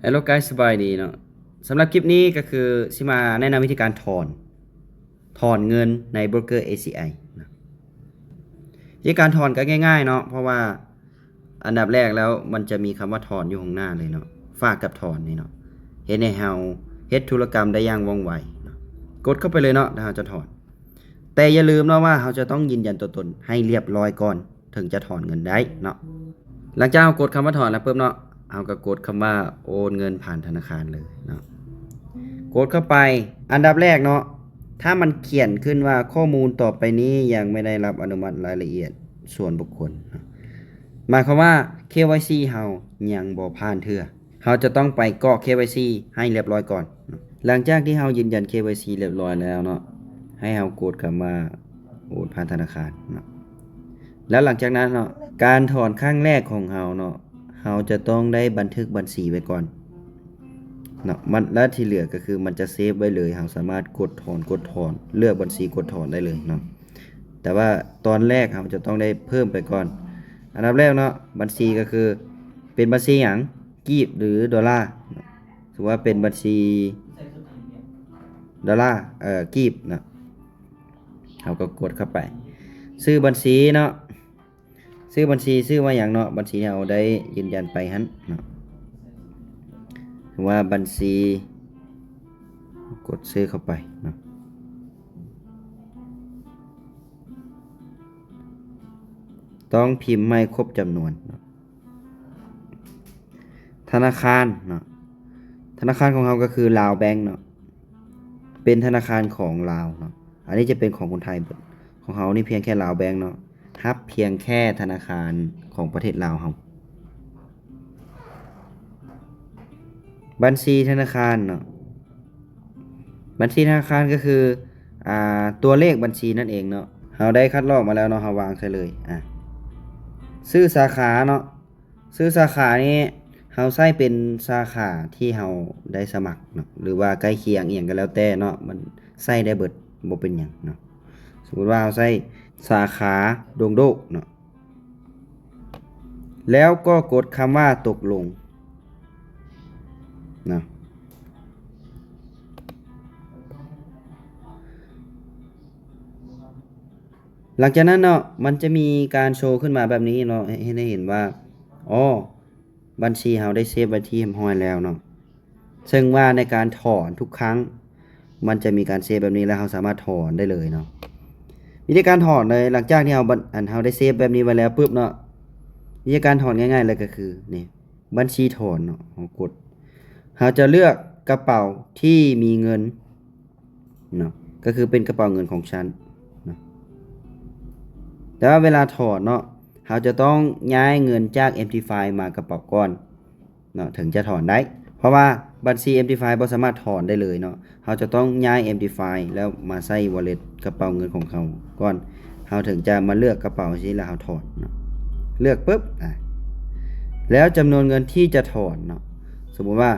Hello guys ສະບາຍດີເນາະ. ສຳລັບຄລິບນີ້ກໍຄືຊິມາແນະນຳວິທີການຖອນ ຖອນເງິນໃນໂບຣກເກີ ເອຊີໄອ ນະ. ວິທີການຖອນກໍງ່າຍໆເນາະ ເພາະວ່າອັນດັບແລກແລ້ວມັນຈະມີຄຳວ່າຖອນຢູ່ຂ້າງໜ້າເລີຍເນາະ, ຝາກກັບຖອນນີ້ເນາະ ເຮັດໃຫ້ເຮົາເຮັດທຸລະກຳໄດ້ຢ່າງວ່ອງໄວເນາະ. ກົດເຂົ້າໄປເລີຍເນາະ ຖ້າເຮົາຈະຖອນ. ແຕ່ຢ່າລືມເນາະວ່າເຮົາຈະຕ້ອງຢືນຢັນຕົວຕົນໃຫ້ລຽບຮ້ອຍກ່ອນ ເຖິງຈະຖອນເງິນໄດ້ເນາະ. ຫຼັງຈາກເຮົາກົດຄຳວ່າຖອນແລ້ວປຶບເນາະ, ເຮົາກໍກົດຄຳວ່າໂອນເງິນຜ່ານທະນາຄານເລີຍເນາະ. ກົດເຂົ້າໄປ, ອັນດັບແລກເນາະ ຖ້າມັນຂຽນຂຶ້ນວ່າ ຂໍ້ມູນຕໍ່ໄປນີ້ຍັງໄມ່ໄດ້ຮັບອະນຸມັດລາຍລະອຽດສ່ວນບຸກຄົນເນາະ, ໝາຍຄວາມວ່າ ເຄວາຍຊີ ເຮົາຍັງບໍ່ຜ່ານເທື່ອ. ເຮົາຈະຕ້ອງໄປກອກ ເຄວາຍຊີ ໃຫ້ລຽບຮ້ອຍກ່ອນ. ຫຼັງຈາກທີ່ເຮົາຢືນຢັນ ເຄວາຍຊີ ລຽບຮ້ອຍແລ້ວເນາະ, ໃຫ້ເຮົາກົດຄຳວ່າໂອນຜ່ານທະນາຄານເນາະ. ແລ້ວຫຼັງຈາກນັ້ນເນາະ, ການຖອນຄັ້ງແລກຂອງເຮົາເນາະ, ເຮົາຈະຕ້ອງໄດ້ບັນທຶກບັນຊີໄວ້ກ່ອນເນາະ. ມັນ ແລ້ວທີ່ເຫຼືອກໍຄືມັນຈະເຊຟໄວ້ເລີຍ, ເຮົາສາມາດກົດຖອນ ກົດຖອນ, ເລືອກບັນຊີກົດຖອນໄດ້ເລີຍເນາະ. ແຕ່ວ່າຕອນແລກເຮົາຈະຕ້ອງໄດ້ເພີ່ມໄປກ່ອນ. ອັນດັບແລກເນາະ, ບັນຊີກໍຄືເປັນບັນຊີຫຍັງ? ກີບ ຫຼື ໂດລາ. ສົມມຸດວ່າເປັນບັນຊີໂດລາ ເອີ ກີບເນາະ, ເຮົາກໍກົດເຂົ້າໄປ. ຊື່ບັນຊີເນາະ, ຊື່ບັນຊີຊື່ວ່າຫຍັງເນາະ? ບັນຊີທີ່ເຮົາໄດ້ຢືນຢັນໄປຫັ້ນເນາະ, ຫຼືວ່າບັນຊີ, ກົດຊື່ເຂົ້າໄປເນາະ. ຕ້ອງພິມໃຫ້ຄົບຈຳນວນເນາະ. ທະນາຄານເນາະ, ທະນາຄານຂອງເຮົາກໍຄືລາວແບັງເນາະ, ເປັນທະນາຄານຂອງລາວເນາະ. ອັນນີ້ຈະເປັນຂອງຄົນໄທເບິດ, ຂອງເຮົານີ້ພຽງແຄ່ລາວແບັງເນາະ, ຮັບພຽງແຄ່ທະນາຄານຂອງປະເທດລາວເຮົາ. ບັນຊີທະນາຄານເນາະ, ບັນຊີທະນາຄານກໍຄື ອ່າ ຕົວເລກບັນຊີນັ້ນເອງເນາະ. ເຮົາໄດ້ຄັດລອກມາແລ້ວເນາະ, ເຮົາວາງໃສ່ເລີຍ. ອາ ຊື່ສາຂາເນາະ, ຊື່ສາຂານີ້ເຮົາໃຊ້ເປັນສາຂາທີ່ເຮົາໄດ້ສະໝັກເນາະ ຫຼືວ່າໃກ້ຄຽງອີ່ຫຍັງກໍແລ້ວແຕ່ເນາະ, ມັນໃຊ້ໄດ້ເບິດ ບໍ່ເປັນຫຍັງເນາະ. ສົມມຸດວ່າເຮົາໃຊ້ສາຂາດົງໂດກເນາະ, ແລ້ວກໍກົດຄຳວ່າຕົກລົງເນາະ. ຫຼັງຈາກນັ້ນເນາະ, ມັນຈະມີການໂຊຂຶ້ນມາແບບນີ້ເນາະ, ເຮັດໃຫ້ເຫັນວ່າ ອໍ ບັນຊີເຮົາໄດ້ເຊຟໄວ້ທີ່ຮຽບຮ້ອຍແລ້ວເນາະ. ເຊິ່ງວ່າໃນການຖອນທຸກຄັ້ງ ມັນຈະມີການເຊຟແບບນີ້ ແລະ ເຮົາສາມາດຖອນໄດ້ເລີຍເນາະ. ວິທີການຖອນເລີຍ, ຫຼັງຈາກທີ່ເຮົາບັນ ອັນ ເຮົາໄດ້ເຊຟແບບນີ້ໄວ້ແລ້ວປຶບເນາະ, ວິທີການຖອນງ່າຍໆເລີຍກໍຄື ນີ້ ບັນຊີຖອນເນາະ, ເຮົາກົດ, ເຮົາຈະເລືອກກະເປົາທີ່ມີເງິນເນາະ, ກໍຄືເປັນກະເປົາເງິນຂອງຊັ້ນເນາະ. ແຕ່ວ່າເວລາຖອນເນາະ, ເຮົາຈະຕ້ອງຍ້າຍເງິນຈາກ ເອັມທີໄຟ ມາກະເປົາກ່ອນ ເນາະ ເຖິງຈະຖອນໄດ້, ເພາະວ່າບັນຊີ ເອັມທີໄຟ ບໍ່ສາມາດຖອນໄດ້ເລີຍເນາະ. ເຮົາຈະຕ້ອງຍ້າຍ ເອັມທີໄຟ ແລ້ວມາໃສ່ wallet ກະເປົາເງິນຂອງເຮົາກ່ອນ, ເຮົາເຖິງຈະມາເລືອກກະເປົາຊີ້ ແລ້ວເຮົາຖອນເນາະ. ເລືອກປຶບ ອາ ແລ້ວຈຳນວນເງິນທີ່ຈະຖອນເນາະ, ສົມມຸດວ່າ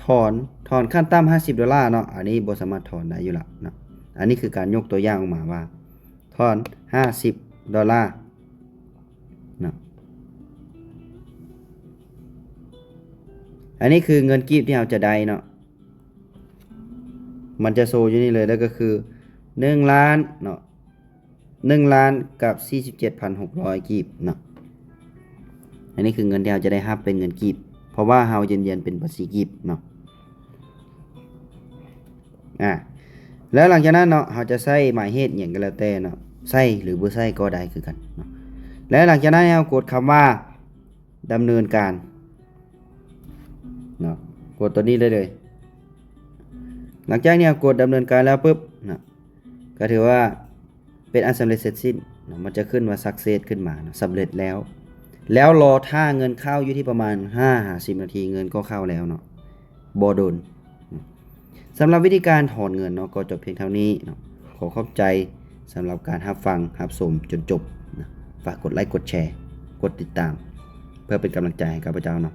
ຖອນ ຖອນຂັ້ນຕ່ຳຫ້າສິບໂດລາເນາະ, ອັນນີ້ບໍ່ສາມາດຖອນໄດ້ຢູ່ລະເນາະ. ອັນນີ້ຄືການຍົກຕົວຢ່າງອອກມາວ່າ ຖອນຫ້າສິບໂດລາເນາະ. ອັນນີ້ຄືເງິນກີບທີ່ເຮົາຈະໄດ້ເນາະ, ມັນຈະໂຊຢູ່ນີ້ເລີຍ, ແລ້ວກໍຄືໜຶ່ງລ້ານເນາະ, ໜຶ່ງລ້ານກັບສີ່ສິບເຈັດພັນຫົກຮ້ອຍກີບເນາະ. ອັນນີ້ຄືເງິນທີ່ເຮົາຈະໄດ້ຮັບເປັນເງິນກີບ, ເພາະວ່າເຮົາຢືນຢັນເປັນບັນຊີກີບເນາະ. ອາ ແລ້ວຫຼັງຈາກນັ້ນເນາະ, ເຮົາຈະໃສ່ໝາຍເຫດຫຍັງກໍແລ້ວແຕ່ເນາະ, ໃສ່ ຫຼື ບໍ່ໃສ່ກໍໄດ້ຄືກັນເນາະ. ແລ້ວຫຼັງຈາກນັ້ນເຮົາກົດຄຳວ່າດຳເນີນການເນາະ, ກົດຕົວນີ້ໄດ້ເລີຍ. ຫຼັງຈາກນີ້ເຮົາກົດດຳເນີນການແລ້ວປຶບເນາະ, ກໍຖືວ່າ ເປັນອັນສຳເລັດເສັດສິ້ນເນາະ, ມັນຈະຂຶ້ນວ່າ success ຂຶ້ນມາເນາະ, ສຳເລັດແລ້ວ. ແລ້ວລໍຖ້າເງິນເຂົ້າຢູ່ທີ່ປະມານຫ້າຫາສິບນາທີ, ເງິນກໍເຂົ້າແລ້ວເນາະ, ບໍ່ດົນ. ສຳລັບວິທີການຖອນເງິນເນາະ, ກໍຈົບພຽງເທົ່ານີ້ເນາະ. ຂໍຂອບໃຈສຳລັບການຮັບຟັງ, ຮັບຊົມຈົນຈົບນະ. ຝາກກົດໄລກົດແຊ, ກົດຕິດຕາມ ເພື່ອເປັນກຳລັງໃຈໃຫ້ຂ້າພະເຈົ້າເນາະ.